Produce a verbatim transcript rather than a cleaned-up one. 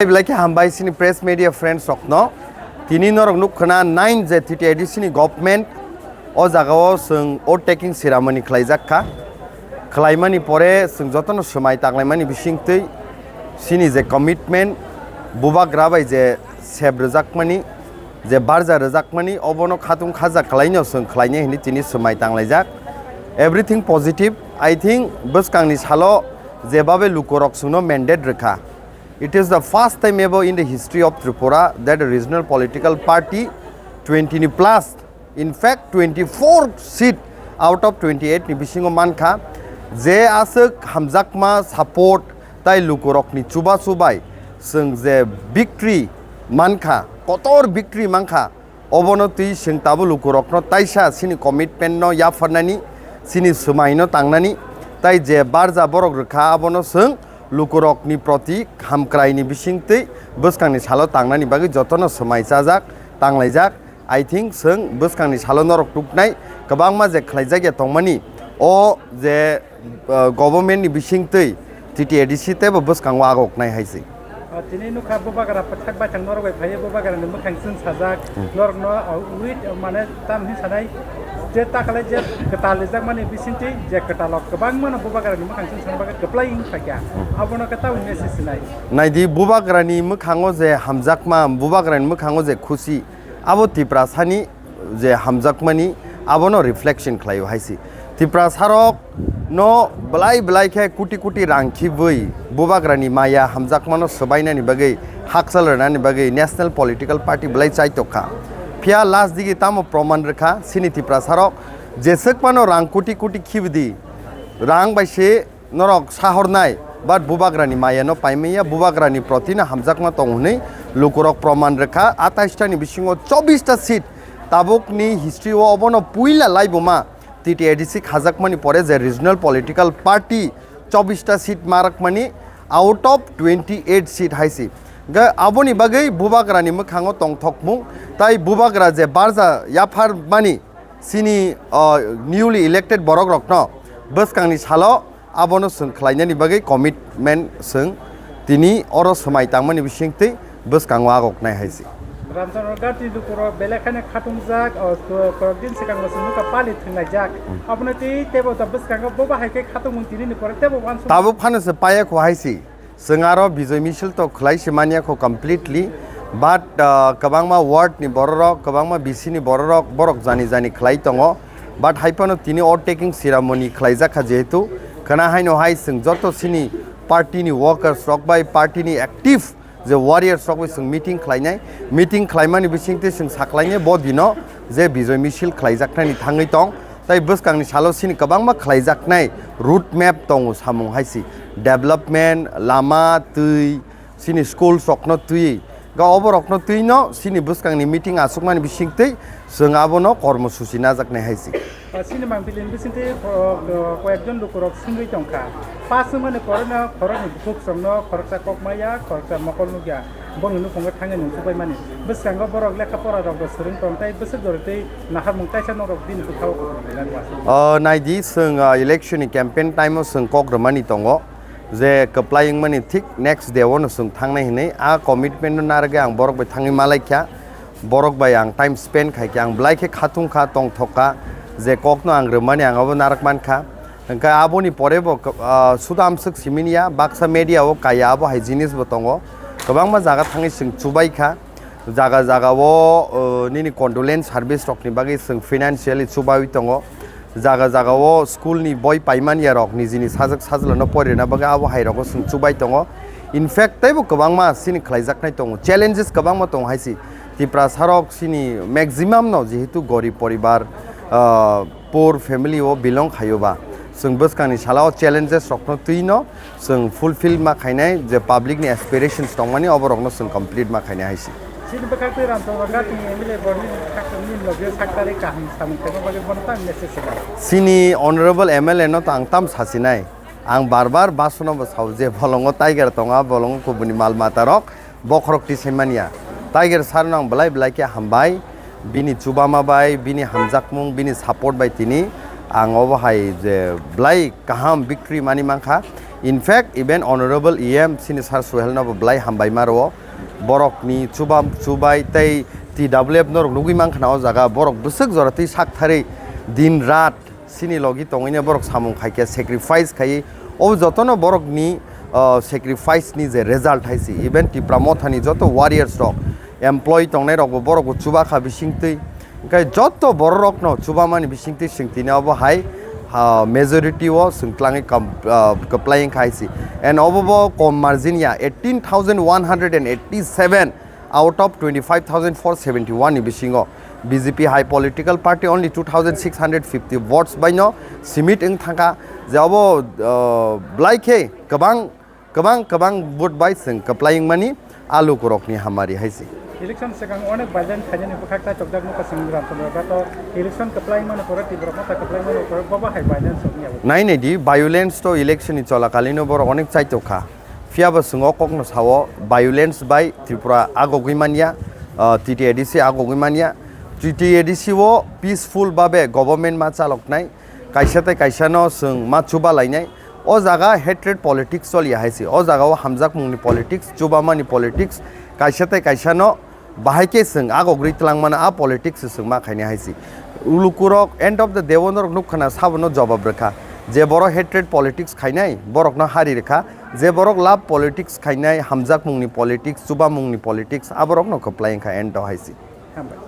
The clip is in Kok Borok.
Belai khe hambai chini press media friends rokno. Tini norok nuk khna nine je T T A D C ni government o jagao chwng oath taking ceremony khlaijak kha. Khlaimani pore chwng jotono swmai tanglaimani bisingtwi chini je commitment, bubagra bai je sep rwjakmani, je barja rwjakmani, obono khatung khaja khlaino chwng khlainai hwnwi tini swmai tanglaijak. Everything positive, I think, bwskangni salo jebabe lukurok chwngno mandate rwkha. It is the first time ever in the history of Tripura that a regional political party twenty ni plus, in fact twenty-four seat out of twenty-eight ni bisingo mankha, je aswk hamjakma support tai lukurokni chubachu bai chwng je victory mankha, kotor victory mankha, obono twi chwng tabuk lukurokno taisa chini commitment no yapharnani, chini swmai no tangnani, tai je barja borok rwkha abono chwng lukurokni proti hamkraini bisingtwi bwskangni salo tangnani bagwi jotono swmai chajak, tanglaijak. I think chwng bwskangni salo norok tuknai kwbangma je khlaijak ya tongmani, o je, uh, government ni bisingtwi T T A D C teibo bwskango agoknai hai se. Ah, tini nukha bubagra pwthak baithang norok bai phaiwi bubagrani mwkhang chwng sajak, hmm, norokno, ah, wit, ah, mane tam hinwi sanai, je takalai je kwtal rijakmani bisingtwi je kwtalok kwbangmano bubagrani mwkhang chwng sana bagwi kwplai wng khaikha. Hmm. Abono khe tabuk message sinai. Naidi, bubagrani mwkhango je hamjakma, bubagrani mwkhango je khusi, abo Tiprasani je hamjakmani abono reflection khlaio hai se. Tiprasarok no belai belai khe kuti kuti rang khibwi bubagrani maya hamjakmano swbainani bagwi, hakchal rwnani bagwi national political party belai chaitok kha. Phiya last digi tamo proman rwkha chini Tiprasarok, jeswk phano rang kuti kuti khibidi, rang bai se norok sahornai, but bubagrani maya no paimaya, bubagrani proti no hamjakma tong hwnwi lukurok proman rwkha. Atais ta ni bisingo chobbish ta seat tabukni history o obono puila laibuma T T A D C khajakmani pore je regional political party chobbish ta seat marakmani out of twenty-eight seat hai se. Ga aboni bagwi bubagrani mwkhango tongthokmung tai bubagra je barja yapharmani chini, o, newly elected borok rokno bwskangni salo abono chwng khlainani bagwi commitment chwng tini oro swmai tangmani bisingtwi bwskango agoknai hai se. Ramchandra Gati lukurok belai kheno khatungjak, o, ko-, korok din swkango chwng nukha pali thwnglaijak. Hmm. Abono tei teibo da bwskango bo bahai khe khatungmung tinini pore teibo uansuk. Tabuk phano se paya kho hai se. Chwng aro Bijoy Misil to khlai se manya kho completely, but, uh, kwbangma ward ni bororok, kwbangma B C ni bororok, borok jani jani khlai tongo, but hai phano tini oath taking ceremony khlaijak kha, jehetu khna haino hai chwng joto chini party ni workers rok bai party ni active je warriors rok bai chwng meeting khlainai, meeting khlaimani bisingtwi chwng saklainai bo dino je Bijoy Misil khlaijaknani thangwi tong. Tai bwskangni salo chini kwbangma khlaijaknai route map tongo samung hai se, development, lama, twi, chini schools rokno twi, ga obo rokno twi no chini bwskangni meeting aswkmani bisingtwi chwng abono kormosuchi najaknai hai se. Ah, chini mangpili ni bisingtwi, oh, oh, koyekjon lukurok swngwi tongkha. Pass wngmani pore no khoroknwi bukhuk chwngno khoroksa kok maya, khoroksa mokol nukya. Bongni nukhungo thangwi nung chubaimani. Bwskango borok lekha pora rokbo swrwng tong tei bwswk jorwi tei naharmung kaisa norok bini bwkhao kuphur belai uansuk. O, naidi, chwng, o, election ni campaign time o chwng kok rwmani tongo je kwplai wngmani thik next day o no chwng thangnai hinwi. A commitment no narwgwi ang borok bai thangwi malaikha, borok bai ang time spend khaikha, ang belai khe khatungkha, tongthokha, je kokno ang rwmani ang abo narwk mankha. Hwnkhe aboni pore bo, ah, suda amswk simi ya, baksa media o kaya abo hai jinis bo tongo. Kwbangma jaga thangwi chwng chubaikha. Jaga jaga o, ah, nini condolence service rokni bagwi chwng financially chubaiwi tongo. Jaga jaga o school ni boi paimani ya rok nijini sajwk sajla no poirina bagwi abo hai rogo chwng chubai tongo. In fact, teibo kwbangma chini khlaijaknai tongo. Challenges kwbangma tongo hai se. Tiprasa rok chini maximum no jehetu gorib poribar, ah, poor family o belong khaio ba, chwng bwskangni salo o challenges rokno twi no chwng fulfill ma khainai, je public ni aspirations tongmani oborokno chwng complete ma khainai hai se. Chini bwkhak twi Ramchandra Gati M L A borokni khakchangni loge saktarwi kaham samung khaima bagwi bono tang message sinai. Chini honorable M L A no to ang tam sasinai, ang bar bar basono bo sao je bolongo tiger tongo, bolongo kubuni mal mata rok, bokhorok tisaimania. Tiger sir no ang belai belai khe hambai, bini chubama bai, bini hamjakmung, bini support bai tini ang obo hai je belai kaham victory mani mankha. In fact, even Honorable E M sini Sir Suhel no bo belai hambai ma rwo. Borok ni chuba chubai tei T W F norok nugui mankha na o jaga, borok bwswk jora twi sak tharwi din rat sini logi tongwini borok samung khaikhe, sacrifice khaiwi, o jotono borokni, uh, sacrifice ni je result hai se, even Tipra Motha ni joto warriors rok, employee tongnai rok bo borok bo chuba kha bising twi, hwnkhe joto borok rok no chuba mani bising twi chwng tini obo hai, ha, majority o chwng twlangwi kam-, uh, kwplai wngkha hai se, and obo bo kom margin ya, eighteen thousand one hundred and eighty seven out of twenty-five thousand four seventy-one ni bisingo B J P hai political party only two thousand six hundred fifty votes bai no simit wng thangkha, je obo, uh, belai khe kwbang, kwbang, kwbang vote bai chwng kwplai wngmani a lukurokni hamari hai se. Election swkang onek violence khainani bwkhak chaichokjak nukha chwng Ramchandra Bhato. Election kwplai mani pore Tipra Motha kwplai mani pore bobo hai violence wngya bo. Nai nai di, violence to election ni cholakalino borok onek chaitokha. Phiya bo chwng o kokno sao, violence bai Tripura agogwi manya, ah, T T A D C agogwi manya. T T A D C o peaceful babe government ma chaloknai, kaisa tei kaisa no chwng ma chuba lainai. O jaga hatred politics choliya hai se. O jaga o hamjakmung ni politics, chubamani politics, kaisa tei kaisa no bahai khe chwng agogwi twlangmano, a politics se chwng ma khainai hai se. Lukurok end of the day o norok nukha na, sabono jobab rwkha. Je borok hatred politics khainai, borokno hari rwkha. Je borok love politics khainai, hamjakmungni politics, chubamungni politics, aborokno kwplai wngkha end o hai se. Hambai.